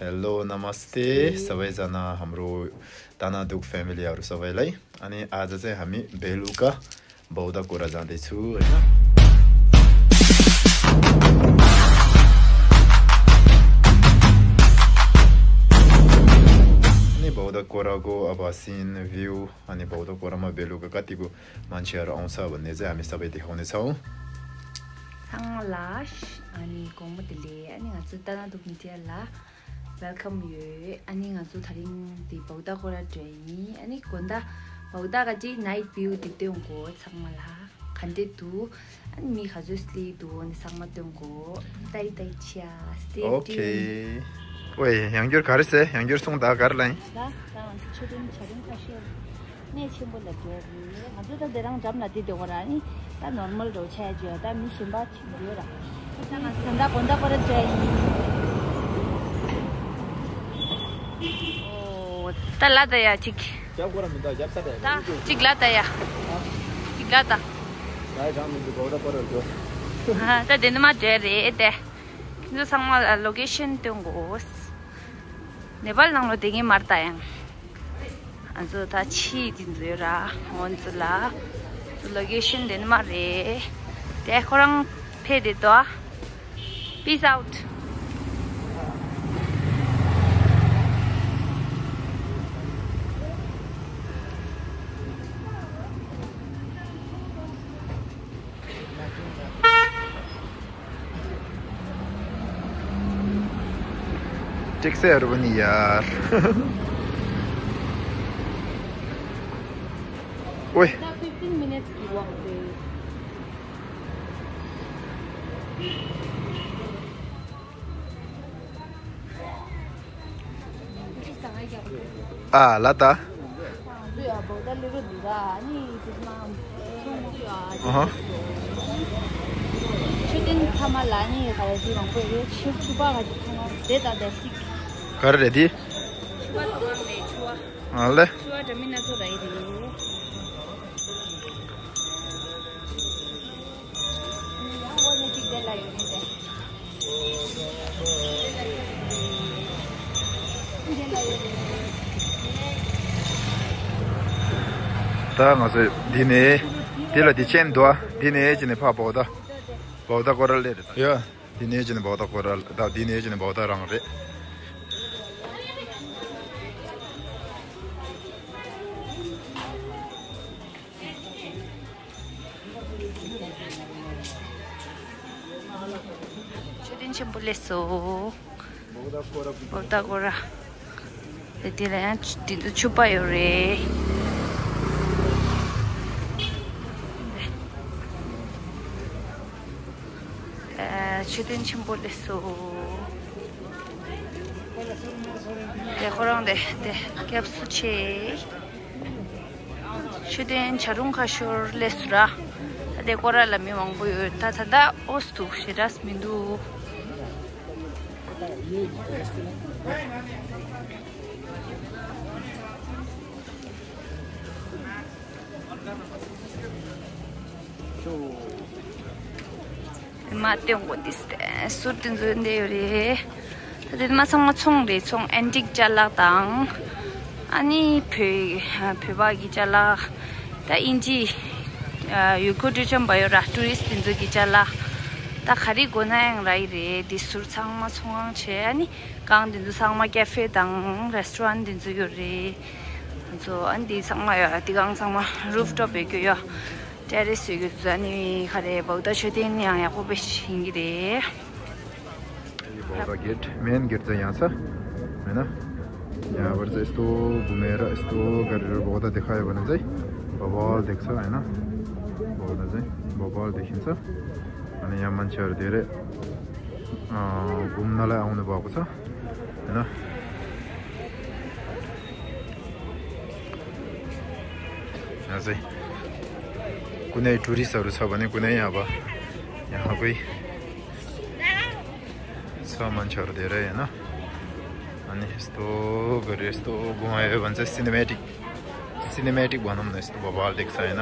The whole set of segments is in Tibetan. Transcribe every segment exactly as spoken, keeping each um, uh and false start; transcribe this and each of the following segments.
हेलो, नमस्ते। सबैजना हाम्रो तानादुक फ्यामिलीहरू सबैलाई। अनि आज चाहिँ हामी बेलुका बौद्ध कोरा जाँदैछु, होइन? अनि बौद्ध कोराको अब सिन, भ्यू, अनि बौद्ध कोरामा बेलुका कतिको मान्छेहरू आउँछ भन्ने चाहिँ हामी सबै देखाउनेछौँ। साङलास अनि कोमो दिले अनि गाजु तानादुक मिडियालाई वेलकम ཡོད། ཨ་ནི་ང་ཚོ་དེ་རིང་འདི་བོག་ཏ་ཀོ་ར་འགྲོ་ཡིན། ཨ་ནི་དགོང་དག་བོག་ཏ་ག་ཅི་ནའིཊ་བིའུ་འདི་སྟོན་གོ། ཚང་མ་ལ་ག་འདྲ་འདུག་ཨ་ནི་མི་ག་ཚོད་སླེབས་འདུག་ཨ་ནི་ཚང་མ་སྟོན་གོ། ཏའི་ཏའི་ཆ། Stay tuned. ཨོ་ཁེ། ཝེ་ཡང་བསྐྱར་ག་རེ་ཟེར། ཡང་བསྐྱར་གསུངས་དང་ག་རེ་ལ་ཡིན། ད་ད་ང་ཚོ་ཆོས་སྒྲོན་བྱ་རུང་ཁ་ཤོར། གནས་ཆེན་པོ་ལ་འགྲོ་རེད། ང་ཚོ་ད་དེ་རང་འགྲམ་ལ་དེ་སྡོད་གོ་ར་ནི་ད་ནོར་མལ་འགྲོ་ཆ་ཡ་བརྗོད། ད་མི་གཞན་པ་ཅིག་འགྲོ་ར། ད་ང་ཚོ་ད་དགོང་དག་ཁོ་ར་འགྲོ་ཡིན། ཨོ་ད་ལ་ད་ཡ་ཅིག་རྒྱབ་ཁོ་ར་མི་འདུག་རྒྱབ་ས་ད་ཡ། ད་ཅིག་ལ་ད་ཡ། ཅིག་ལ་ད། ད་ཡ་གང་མི་འདུག་དགོང་དག་ཁོ་ར་འགྲོ། ཨ་ད་དེ་ནི་མ་འགྲོ་རེད་དེ། ཁྱེད་ཚོ་ཚང་མ་ལ་ལོ་ཀེ་ཤན་སྟོན་གོ། ནེ་པཱལ་ནང་ལོ་དེ་ངས་མར་ལྟ་ཡང་། ང་ཚོ་ད་ཕྱིའི་དེ་ཚོ་ཡོད་ར་ང་ཚོ་ལ། ལོ་ཀེ་ཤན་དེ་ནི་མ་རེད། དེ་ཁོ་རང་ཕེབས་དེ་དོ། Peace out. ཀྲིག་སེ་རུ་བ་ནི་ཡར། ཨོའི། ད་fifteen minutes གི་ཝོག་རེད། ཨ་ལ་ད། ཨ་ཧ། ཆུ་ཏན་ཐ་མ་ལ་ནི་ག་རེ་དེ་མང་པོ་རེད། ཆུ་ཆུ་པ་ག་ཅིག་ཚང་མ་དེ་ད་དེ་ཤིག་ག་རེ་རེད་དེ། ཆུ་པ་ཐོག་མ་མེད་ཆུ་བ། ཨ་ལེ། ཆུ་བ་འདྲ་མིན་སྣ་ཚོགས་ར་ཡི་རེད། ད་ང་ཚོས་འདི་ནས་འདི་ལ་འདི་ཆེན་འདུག་འདི་ནས་ཅི་ནས་ཕ་བོག་ད་བོག་ད་ཀོ་ར་ལེ་རེད་ད། ཡ། འདི་ནས་ཅི་ནས་བོག་ད་ཀོ་ར་ད་འདི་ནས་ཅི་ནས་བོག་ད་རང་རེད། མཆོད་རྟེན་ཆེན་པོ་སླེབས་སོང་། བོག་ད་ཀོ་ར། དེ་དེ་ལ་ཡང་དེ་ཚོ་ཕྱུ་པ་ཡོད་རེད། ཨ། མཆོད་རྟེན་ཆེན་པོ་སླེབས་སོང་། དེ་ཁོ་རང་དེ་དེ་སྐྱབས་སུ་མཆི། མཆོད་རྟེན་བྱ་རུང་ཁ་ཤོར་སླེབས་སོང་ར། ད་དེ་ཀོ་ར་ལ་མི་མང་པོ་ཡོད། ད་ད་ད་ཨོ་སི་འདུག་ཞེ་དྲག་མི་འདུག་མ་སྟོན་གོ་འདི་སྟེ་ཟུར་དེ་ཚོ་འདི་ཡོད་རེད། ད་དེ་མ་ཚང་མ་ཚོང་རེད། ཚོང་ཨན་ཊིག་ཅ་ལག་དང་། ཨ་ནི་བོད་བོད་པ་གི་ཅ་ལག་ད་དབྱིན་ཇི་ཡུལ་སྐོར་སྤྲོ་འཆམ་པ་ཡོད་ར། ཊུ་རི་སི་ཊི་དེ་ཚོ་གི་ཅ་ལག་ད་ག་རེ་དགོས་ན་ཡང་རག་གི་རེད། འདི་ཟུར་ཚང་མ་ཚོང་ཁང་བྱས། ཨ་ནི་གང་དེ་ཚོ་ཚང་མ་ཀེ་ཧྥེ་དང་རེ་སི་ཊོ་རན་དེ་ཚོ་ཡོད་རེད། ང་ཚོ་ཨ་ནི་འདི་ཚང་མ་ཡོད་ར། འདི་གང་ཚང་མ་རུབ་ཊོབ་ཡོད་རྒྱུ་ཡོད། ཊེ་རེ་སི་ཡོད་རྒྱུ་ཚོ་ཨ་ནི་ག་རེ་བོག་ད་མཆོད་རྟེན་ཡང་ཡག་པོ་དཔེ་ཞིག་ཡིན་གྱི་རེད། ये बहुत गेट, मेन गेट चाहिँ यहाँ छ, होइन? यहाँबाट चाहिँ यस्तो घुमेर यस्तो गरेर बहुत देखायो भने चाहिँ बवाल देख्छ, होइन? बहुत चाहिँ बवाल देखिन्छ। अनि यहाँ मान्छेहरू धेरै, अँ, घुम्नलाई आउनु भएको छ, होइन? यहाँ चाहिँ कुनै टुरिस्टहरू छ भने कुनै अब यहाँकै छ मान्छेहरू धेरै, होइन? अनि यस्तो गऱ्यो, यस्तो घुमायो भने चाहिँ सिनेमेटिक, सिनेमेटिक भनौँ न, यस्तो बवाल देख्छ, होइन?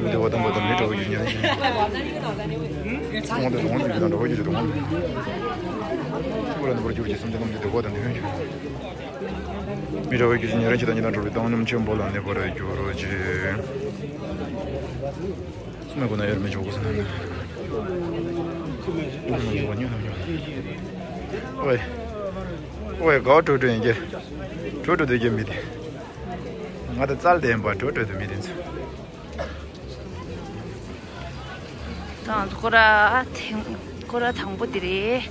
ཡི་བདེ་བ་དང་པོ་དང་མི་འདྲ་བ་རྒྱུ་ཉེ་རིང་ཆེ། དབང་དུ་དབང་དུ་ཡི་དང་འགྲོ་བ་རྒྱུ་དེ་དང་། སྐུ་ལ་ནུས་པར་གྱུར་ཅིག་སེམས་ཅན་ཐམས་ཅད་བདེ་བ་དང་ནུས་པའི་རྒྱུ། མི་འདྲ་བ་རྒྱུ་ཉེ་རིང་ཆེ་དང་ཉེ་དང་འགྲོ་བའི་བཏང་སྙོམས་ཆེན་པོ་ལ་གནས་པར་གྱུར་ཅིག་སྨོས་ཀུན་ན་ཡར་མི་ཆོག་གོ་ས་ན། ཨོའི། ཨོའི་ག་བ་བྲོས་བྲོས་ཡིན་གྱི། བྲོས་བྲོས་དུས་ཀྱི་མི་དེ། ང་ད་བཙལ་དེ་ཡིན་པ་བྲོས་བྲོས་དུས་མི་དེ་ཚོ། ད་ང་ཚོ་སྐོར་ར་ཐེངས་སྐོར་ར་དང་པོ་དེ་རེད།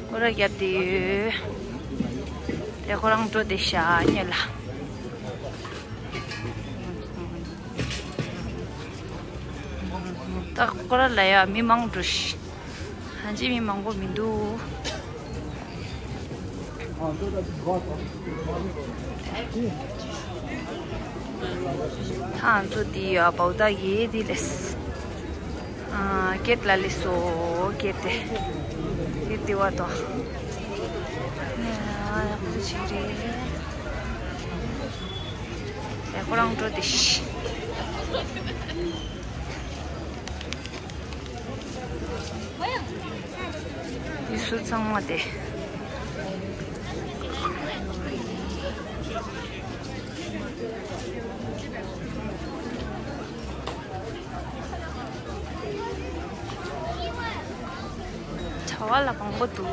སྐོར་ར་བརྒྱབ་དེ་ཡོད། དེ་ཁོ་རང་འགྲོ་དེ་ཤ་ཉེ་ལ། ད་ཁོ་ར་ལ་ཡ་མི་མང་འགྲོ་ཤི། ཧན་ཅི་མི་མང་པོ་མི་འདུག་ཐང་ཚོ་དེ་ཡ་བའུ་ད་ཡེ་དེ་ལེས། ཨ་ཀེད་ལ་ལེས་སོ་ཀེད་དེ། ཀེད་དེ་བ་དོ། ཡག་པོ་ཆེ་རེད། ཡ་ཁོ་རང་འགྲོ་དེ་ཤི། དེ་སུ་ཚང་མ་དེ། གྲྭ་བ་ལ་མང་པོ་འདུག་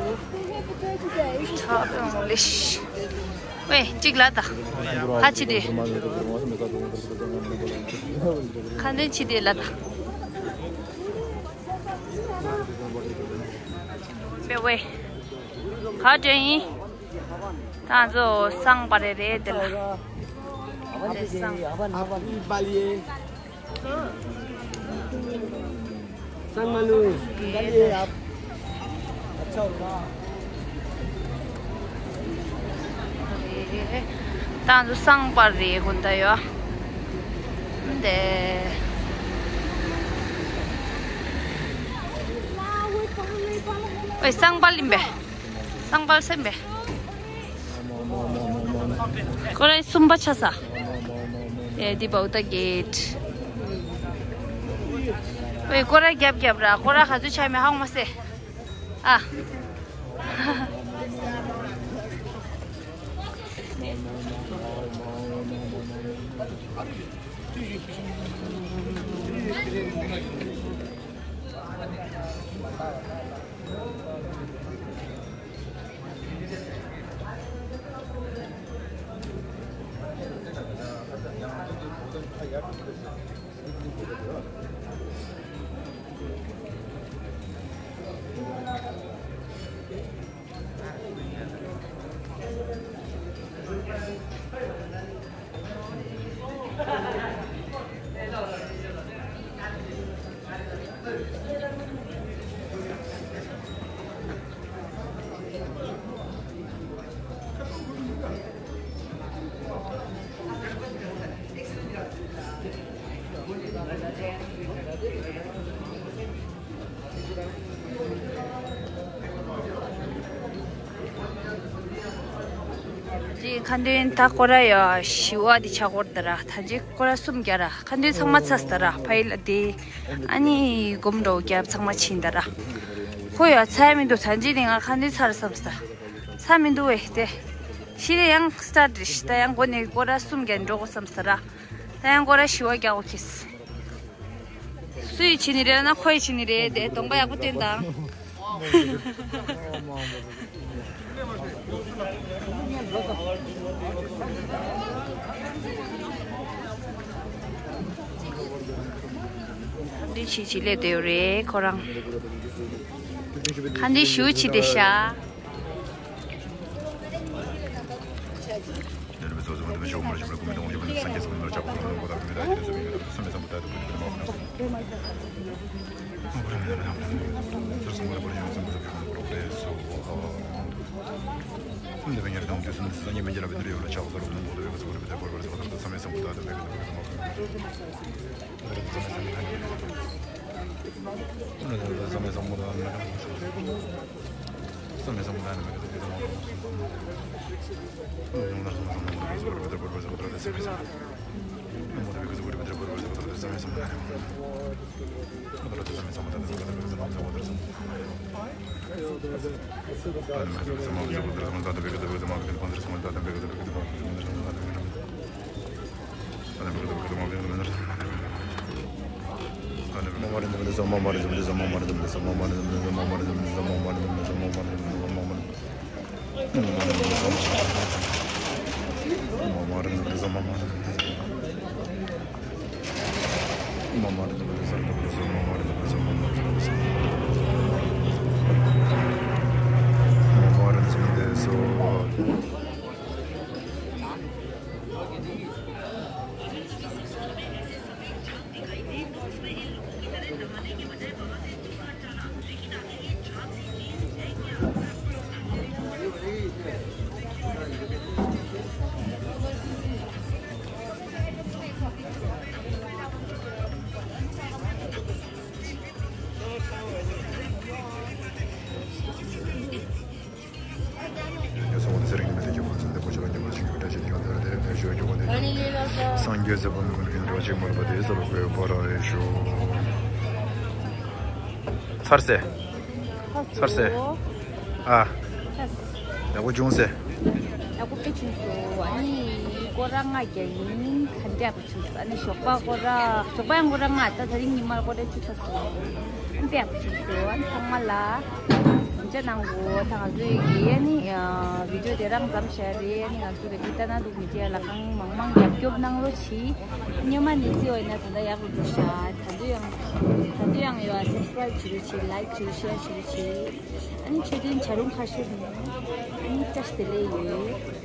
གྲྭ་བ་མང་པོ་ལེ་ཤ། ཝེ། གཅིག་ལ་ད། ཁ་ཆེ་དེ། ཁ་འདོན་ཆེ་དེ་ལ་ད། པེ་ཝེ། ག་དྲན་ཡིན། ད་ང་ཚོ་སང་པ་རེ་རེད་དེ་ལ། དེ་སང་། ད་ང་ཚོ་སང་པ་རེད་དགོན་ད་ཡོད། དེ། ཨོའི་སང་པལ་ཡིན་པས། སང་པལ་སེམས་པས། ཀོ་ར་གསུམ་པ་ཆ་ས། ཨེ་འདི་བའུ་ཏ་གེ་ཊི། ཨོའི་ཀོ་ར་རྒྱབ་རྒྱབ་ར་ཀོ་ར་ག་ཚོད་ཆ་མེད་ཧ་གོ་མ་སེ། ཨ། ཅིག་ཁ་འདོན་ད་ཀོ་ར་ཡ་ཞི་བ་འདི་ཆ་ཀོར་ད་ར་ད་ཅིག་ཀོ་ར་གསུམ་རྒྱ་ར་ཁ་འདོན་ཚང་མ་ཚ་ས་ད་ར་ཕ་ཡི་ལ་དེ་ཨ་ནི་སྒོམ་འགྲོ་རྒྱ་ཚང་མ་ཕྱིན་ད་ར། ཁོ་ཡ་ཚ་ཡ་མི་འདུག་ད་ཅིག་ནི་ང་ཁ་འདོན་ཚར་བསམ་ས་ཚ་མི་འདུག་བས་དེ་ཤི་རེ་ཡང་སི་ཊར་ཊི་རེ་ཤི་ད་ཡང་སྒོ་ནས་ཀོ་ར་གསུམ་རྒྱ་འགྲོ་གོ་བསམ་ས་ད་ར། ད་ཡང་ཀོ་ར་ཞི་བ་རྒྱ་གོ་ཁེས། སུ་ཡིས་བྱེད་ནི་རེད་ན་ཁོ་ཡིས་བྱེད་ནི་རེད་དེ་གདོང་པ་ཡག་པོ་བསྟན་དང་། འདི་བྱེད་བྱེད་ལས་བསྡད་ཡོད་རེད་ཁོ་རང་། ཁ་འདི་ཞུ་བྱེད་བསྡད་ཤག་ཚར་སེ། ཚར་སེ། ཨ། ཡག་པོ་བྱུང་སེ། ཡག་པོ་དཔེ་བྱུང་སོང་། ཨ་ནི་སྐོར་ར་ལྔ་བརྒྱ་ཡིན་ག་འདྲ་བྱུང་སོང་། ཨ་ནི་ཞོགས་པ་སྐོར་ར་ཞོགས་པ་ཡང་སྐོར་ར་ལྔ། ད་དེ་རིང་ཉི་མར་སྐོར་ར་བཅུ་ཚར་སོང་། ཨ་ནི་དཔེ་ཡག་པོ་བྱུང་སོང་། ཨ་ནི་ཚང་མ་ལ་གཟིམ་འཇག་གནང་དགོས། ད་ང་ཚོའི་གི་ཨ་ནི་བི་ཌིའོ་དེ་རང་མཚམས་བཞག་རེད། ཨ་ནི་ང་ཚོ་གི་འདི་ལྟ་ན་ལུག་མི་ཌི་ཡ་ལ་གང་མང་མང་རྒྱབ་སྐྱོར་གནང་རོགས་གྱིས། སྔོན་མ་ནས་བརྩི་བ་ཡིན་ན་ད་ལྟ་ཡག་རུ་འགྲོ་ཤག་ད་དུང་ཡང་ད་དུང་ཡང་ཡོད་ཨ། སབ་སི་ཀ་རའིབ་བྱེད་རོགས་གྱིས། ལའིཀ་བྱེད་རོགས། ཤེར་བྱེད་རོགས་གྱིས། ཨ་ནི་ཆོས་ལྡན་བྱ་རུང་ཁ་ཤོར་ནས་ཨ་ནི་བཀྲ་ཤིས་བདེ་ལེགས་ཡོད།